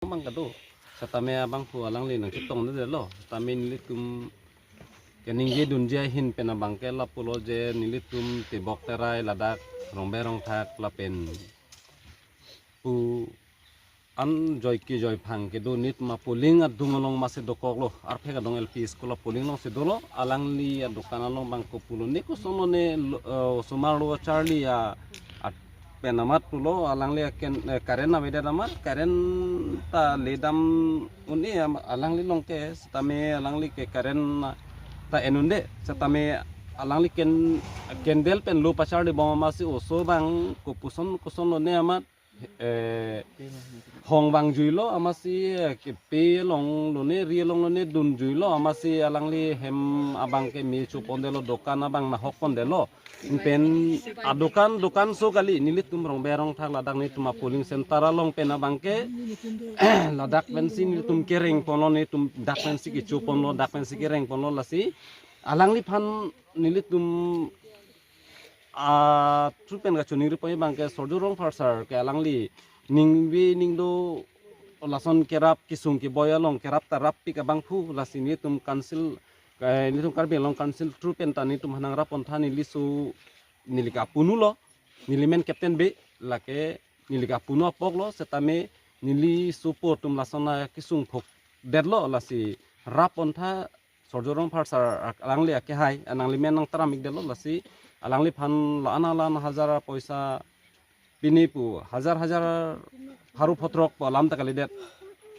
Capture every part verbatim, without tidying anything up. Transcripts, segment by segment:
abang kedo. Setame abangphu alangli nangchetongdetlo. Setame nelitum keningje dunji ahin pen abangke lapulo je nelitum tebok terai ladak Rongber Rongthak lapen pu an joike joiphang kedo nit ma polling adung along masi dokoklo, arphek adung L P school a polling alongsi dolo, alangli adokan along abang kopulo ne kosonlo ne lo, eh, osomar lo charli a, a pen amat pulo, alangli aken, eh, current avedet amat, current ta ledam un-e am-, alangli along ke, setame alangli ke current ta en unde, setame alangli ken, candle pen lo pacharlibom amatsi oso abang kopuson kosonlo ne amat, eh, hong abang juilo amatsi, eh, kepe along lone ri along lone dunjuilo amatsi alangli hem abangke me chopondetlo, dokan abang nahokpondetlo. Pen adokan dokan so kali, nelitum Rongber Rongthak ladak netum a polling center along pen abangke ladak pensi nelitum kerengponlo, netum dak pensi kechoponlo, dak pensi kerengponlo, lasi alangliphan nelitum a through pen kachiningriponji abangke Surjya Rongphar sir ke alangli ningve ningdo lason kerap kesung keboi along kerap ta rappik abangphu, lasi netum council, eh, netum Karbi Anglong Council through pen ta netum aphan nangrappontha, neli so neli ke apunu lo, neli men captain be, lake neli ke apunu apoklo, setame neli sopo atum lason akesung phokdetlo, lasi rappontha Surjya Rongphar sir alangli akehai, alangli men nangtramikdetlo, lasi alangliphan la-an la-an hajar poisa pini pu, hajar hajar pharo phothrok pu alam ta kalidet,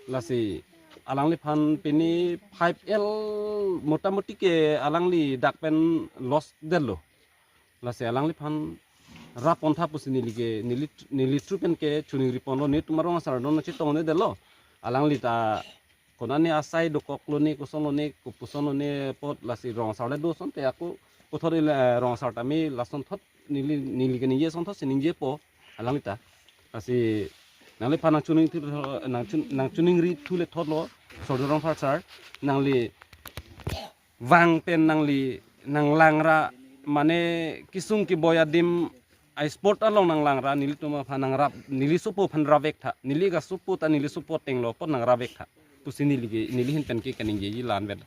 lasi alangliphan pini five L motamoti ke alangli dak pen loss detlo. Lasi alangliphan rappontha pusi neli ke, neli, neli through pen kachiningriponlo, netum arong asar non chetongdetlo. Alangli ta konane asai dokoklo ne, kosonlo ne, kopusonlo ne apot, lasi rong asar le do asonte ako puthot il, eh, rong asar tame lasonthot neli, neli keningje asonthotsi ningjepo alangli ta. Lasi nangliphan nangchining thu, nangchin-, nangchiningri thu le thotlo, Surjya Rongphar sir, nangli vang pen nangli nanglangra, mane kesung keboi adim a spot along nanglangra, nelitum aphan nangrap, neli sopo aphan rapvektha, neli ke sopo ta neli sopo atenglo apot nangrapvektha pusi neli ke, neli ahin pen ke kaningjeji la-an vet.